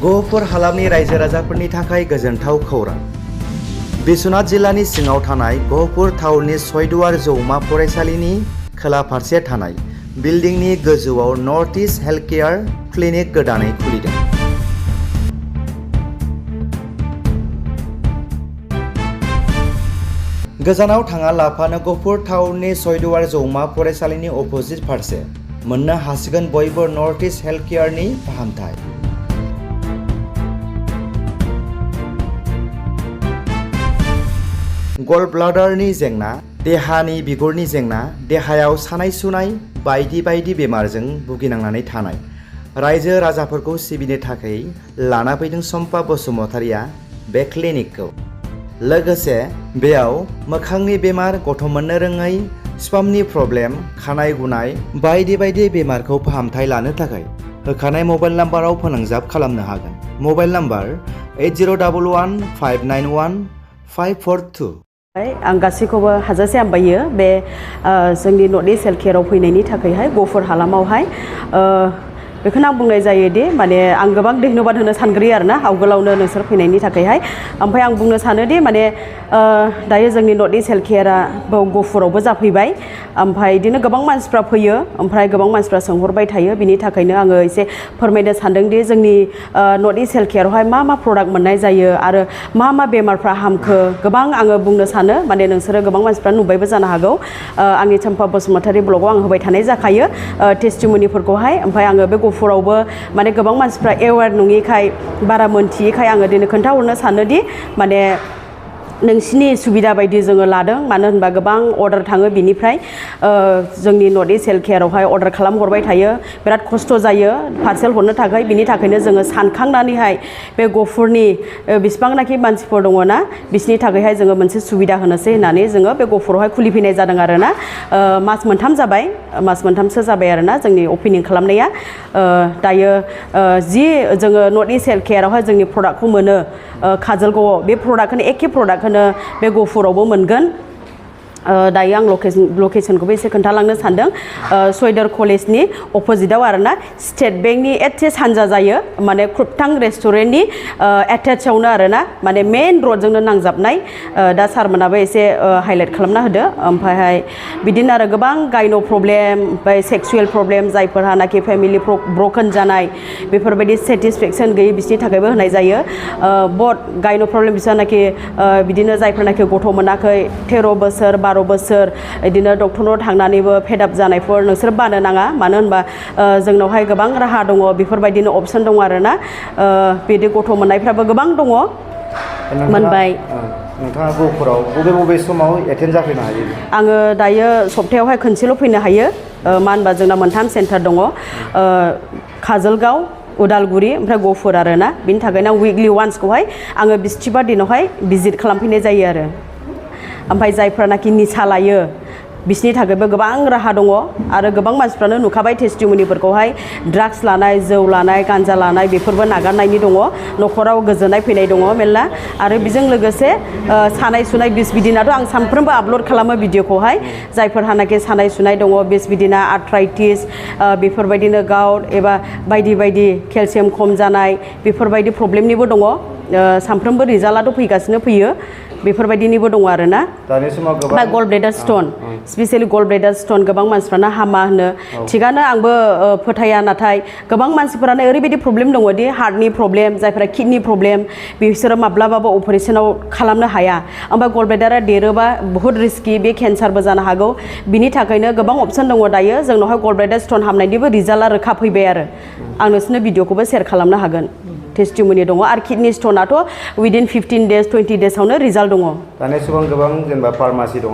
गहपुर हालामनि रायजो राजाफोरनि थाखाय गोजोनथाव खौरां। बिश्वनाथ जिल्लानि सिङाव थानाय गहपुर टाउननि सयदुवार जौमा फरायसालिनि खोला फारसे थानाय बिल्डिंनि गोजौआव north east health care clinic गोदानै खुलिदों। गोजानाव थाङा लाफानो गहपुर टाउननि सयदुवार जौमा फरायसालिनि अपोजिट फारसे मोननो हासिगोन बयबो नर्थ इस्ट हेल्थ केयारनि फाहामथाय। गल ब्लाडारनि जेंना, देहानि बिगुरनि जेंना, देहायाव सानाय सुनाय बायदि बायदि बेमारजों भुगिनांनानै थानाय रायजो राजाफोरखौ सिबिनो थाखाय लाना फैदों चम्पा बसुमतारिया बे क्लिनिकखौ। लोगोसे बेयाव मोखांनि बेमार, गथ' मोननो रोङै, स्पामनि प्रब्लेम, खानाय गुनाय बायदि बायदि बेमारखौ फाहामथाय लानो थाखाय होखानाय मबाइल नाम्बाराव फोनांजाब खालामनो हागोन। Mobile number 8011591542। आं गासैखौबो हाजासे हामबायो बे जोंनि नर्थ इस्ट हेल्थ केयाराव फैनायनि थाखायहाय गहपुर हालामावहाय बेखौनो आं बुंनाय जायोदि माने आं गोबां धन्यबाद होनो सानग्रोयो आरोना आवगोलावनो नोंसोर फैनायनि थाखायहाय। ओमफ्राय आं बुंनो सानोदि माने दायो जोंनि नर्थ इस्ट हेल्थ केयारा गहपुरावबो जाफैबाय। ओमफ्राय बिदिनो गोबां मानसिफ्रा फैयो, ओमफ्राय गोबां मानसिफ्रा सोंहरबाय थायो। बिनि थाखायनो आङो एसे फोरमायनो सानदोंदि जोंनि नर्थ इस्ट हेल्थ केयारावहाय मा मा प्रडाक्ट मोननाय जायो आरो मा मा बेमारफ्रा हामखो गोबां आङो बुंनो सानो। माने नोंसोरो गोबां मानसिफ्रा नुबायबो जानो हागौ। आंनि चम्पा बसुमतारी ब्लगाव आं होबाय थानाय जाखायो टेस्टिमनिफोरखौहाय। ओमफ्राय आङो बे गहपुरावबो माने गोबां मानसिफ्रा एवेयार नङिखाय बारा मोनथियैखाय आङो दिनै खोन्थाहरनो सानोदि माने नोंसिनि सुबिदा बायदि जोङो लादों। मानो होनबा गोबां अर्डार थाङो बिनिफ्राय जोंनि नर्थ इस्ट हेल्थ केयारावहाय अर्डार खालामहरबाय थायो। बिराद खस्थ' जायो पार्सेल हरनो थाखाय। बिनि थाखायनो जोङो सानखांनानैहाय बे गहपुरनि बेसेबांनाखि मानसिफोर दङ ना बिसोरनि थाखायहाय जोङो मोनसे सुबिदा होनोसै होननानै जोङो बे गहपुरावहाय खुलिफैनाय जादों आरोना। मास मोनथामसो जाबाय आरोना जोंनि अपेनिं खालामनाया। दायो जि जोङो नर्थ इस्ट हेल्थ केयारावहाय जोंनि प्रडाक्टखौ मोनो काजलगावआव, बे प्रडाक्टखौनो एखे प्रडाक्टखौनो बे गहपुरावबो मोनगोन। दायो आं लकेसनखौबो एसे खोन्थालांनो सानदों। सयदर कलेजनि अपोजिटआव आरोना, स्टेट बेंकनि एसे सानजा जायो, माने खुबथां रेस्टुरेन्टनि एटेचआवनो आरोना, माने मेन रडजोंनो नांजाबनाय। दा सारमोनाबो एसे हाइलाइट खालामना होदो। ओमफ्रायहाय बिदिनो आरो गोबां गायन' प्रब्लेम, ओमफ्राय सेक्सुवेल प्रब्लेम, जायफोरहानाखि फेमिलि ब्रकेन जानाय बेफोरबायदि सेटिसफेक्सन गैयै बिसोरनि थाखायबो होनाय जायो। बट गायन' प्रब्लेम बिसोरनाखि बिदिनो जायफोरनाखि गथ' मोनाखै 13 बोसोर 12 बोसोर बिदिनो डक्टरनाव थांनानैबो फेडाप जानायफोर नोंसोर बानो नाङा। मानो होनबा जोंनावहाय गोबां राहा दङ, बेफोरबायदिनो अपसन दङ आरोना। बिदि गथ' मोननायफ्राबो गोबां दङ। मोनबाय। नोंथाङा गहपुराव बबे समाव एटेन्ड जाफैनो हायो? आङो दायो सप्तायावहाय खनसेल' फैनो हायो। मानो होनबा जोंना मोनथाम सेन्टार दङ, काजलगाव, उदालगुरि ओमफ्राय गहपुर आरोना। बिनि थाखायनो आं उइकलि वान्सखौहाय आङो बिस्थिबार दिनावहाय भिजिट खालामफैनाय जायो आरो। ओमफ्राय जायफ्रानाखि निसा लायो बिसोरनि थाखायबो गोबां राहा दङ। आरो गोबां मानसिफ्रानो नुखाबाय टेस्टिमनिफोरखौहाय, ड्राग्स लानाय, जौ लानाय, गान्जा लानाय बेफोरबो नागारनायनि दङ, न'खराव गोजोननाय फैनाय दङ मेरला। आरो बेजों लोगोसे सानाय सुनाय बिस बिदिनाथ' आं सानफ्रोमबो आपल'ड खालामो भिडिअखौहाय। जायफोरहानाखि सानाय सुनाय दङ, बिस बिदिना, आर्थराइटिस, बेफोरबायदिनो गाउट एबा बायदि बायदि केलसियाम खम जानाय बेफोरबायदि प्रब्लेमनिबो दङ। सानफ्रोमबो रिजाल्टआथ' फैगासिनो फैयो, बेफोरबायदिनिबो दङ आरोना। दानि समाव गोबां गल ब्लेडार स्टन, स्पेसियेलि गल ब्लेडार स्टन गोबां मानसिफ्रानो हामा होनो। थिगानो, आंबो फोथाया, नाथाय गोबां मानसिफोरानो ओरैबायदि प्रब्लेम दङदि हार्टनि प्रब्लेम, जायफोरा किडनि प्रब्लेम, बिसोरो माब्लाबाबो अपारेशनाव खालामनो हाया। ओमफ्राय गल ब्लेडारा देरोबा बुहुत रिस्कि, बे केन्सारबो जानो हागौ। बिनि थाखायनो गोबां अपसन दङ दायो जोंनावहाय गल ब्लेडार स्टन हामनायनिबो रिजाल्टआ रोखा फैबाय आरो। आं नोंसोरनो भिडिअखौबो सेयार खालामनो हागोन। टेस्टिमनि दङ। आरो किडनि स्टनाथ' उइदिन 15 days 20 daysआवनो रिजाल्ट दङ। दानि समाव गोबां जेनेबा फार्मासि दङ।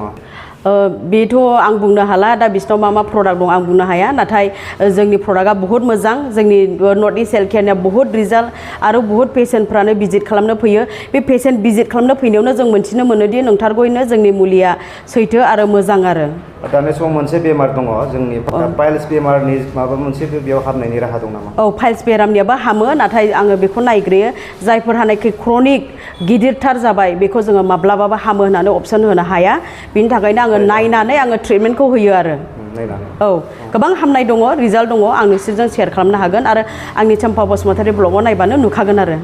बेथ' आं बुंनो हाला, दा बिसिनाव मा मा प्रडाक्ट दं आं बुंनो हाया। नाथाय जोंनि प्रडाक्टआ बुहुत मोजां। जोंनि नर्थ इस्ट हेल्थ केयारनिया बुहुत रिजाल्ट आरो बुहुत पेसेन्टफ्रानो भिजिट खालामनो फैयो। बे पेसेन्ट भिजिट खालामनो फैनायावनो जों मोनथिनो मोनोदि नंथारगौयैनो जोंनि मुलिया सैथो आरो मोजां आरो। दानि समाव मोनसे बेमार दङ जोंनि पाइल्स बेमारनि माबा मोनसे बेयाव हामनायनि राहा दं नामा? औ, पाइल्स बेरामनियाबो हामो, नाथाय आङो बेखौ नायग्रोयो। जायफोरहानाखि क्रनिक गिदिरथार जाबाय बेखौ जोङो माब्लाबाबो हामो होननानै अपसन होनो हाया। बिनि थाखायनो आङो नायनानै आङो ट्रिटमेन्टखौ होयो आरो। नायनानै औ गोबां हामनाय दङ रिजाल्ट दङ आं नोंसोरजों शेयार खालामनो हागोन आरो आंनि चम्पा बसुमतारी ब्लगाव नायबानो नुखागोन आरो